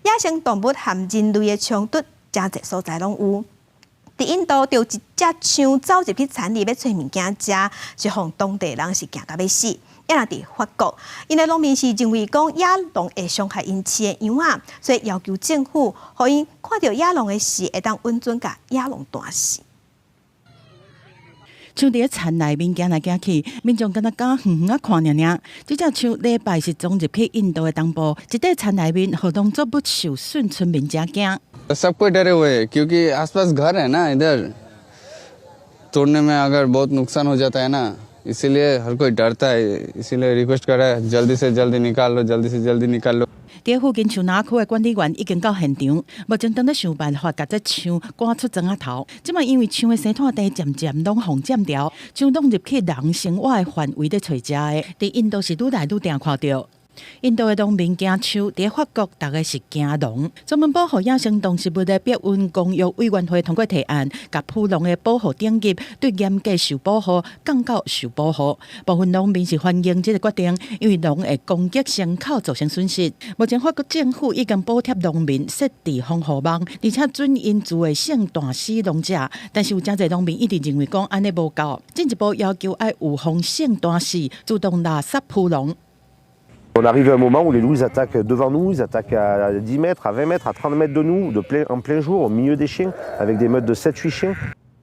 野生動物和人類的衝突，誠濟所在攏有。佇印度，著一隻象走入去田裡欲揣物件食，是予當地人是驚甲欲死。啊若佇法國，𪜶的農民是認為講野狼會傷害𪜶飼的羊仔，所以要求政府，予𪜶看著野狼的時，會當穩準共野狼彈死。象佇咧田內面行來行去，民眾敢若敢遠遠仔看爾爾。這隻象禮拜是衝入去印度的東部，一塊田內面，予農作物受損，村民誠驚。 सब कोई डरे हुए हैं क्योंकि आसपास घर है ना इधर, तोड़ने में अगर बहुत नुकसान हो जाता है ना, इसीलिए हर कोई डरता है। इसीलिए रिक्वेस्ट कर रहा है, जल्दी से जल्दी निकाल लो, जल्दी से जल्दी निकाल लो。佇附近樹林區的管理員已經到現場，目前正咧想辦法共這象趕出莊仔頭。這擺因為象的生湠地漸漸攏予佔牢，象攏入去人生活的範圍咧揣食的。佇印度是愈來愈定看著。印度的農民驚象，佇法國逐家是驚狼。專門保護野生動植物的白雲公約委員會通過提案，共浡狼的保護等級對嚴格受保護降到受保護。部分農民是歡迎這个決定，因為狼會攻擊牲口造成損失。目前法國政府已經補貼農民設置防護網，而且準𪜶自衛性彈死狼隻。但是有誠濟農民一直認為講按呢無夠，進一步要求愛預防性彈死，自動獵殺浡狼。 On arrive à un moment où les loups, ils attaquent devant nous, ils attaquent à 10 mètres, à 20 mètres, à 30 mètres de nous, en plein jour, au milieu des chiens, avec des meutes de 7-8 chiens.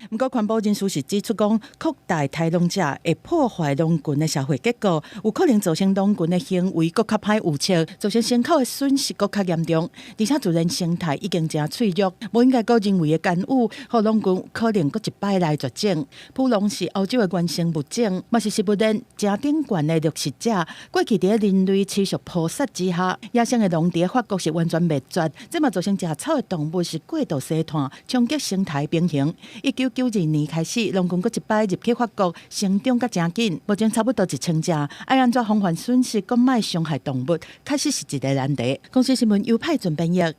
毋過，環保人士是指出講，擴大刣狼者會破壞狼群的社會結構，有可能造成狼群的行為閣較歹預測，造成牲口的損失閣較嚴重，而且自然生態已經誠脆弱，無應該閣人為的干預，予狼群可能閣一擺來絕種。浡狼是歐洲的原生物種，嘛是食物鏈誠頂懸的掠食者。過去佇人類持續撲殺之下，野生的狼佇法國是完全滅絕，這嘛造成食草的動物是過度生湠，衝擊生態平衡。1992年開始，狼群閣一擺入去法國，成長閣誠緊，目前差不多1000隻。愛按怎防範損失，閣莫傷害動物，確實是一個難題。公視新聞由派准編譯。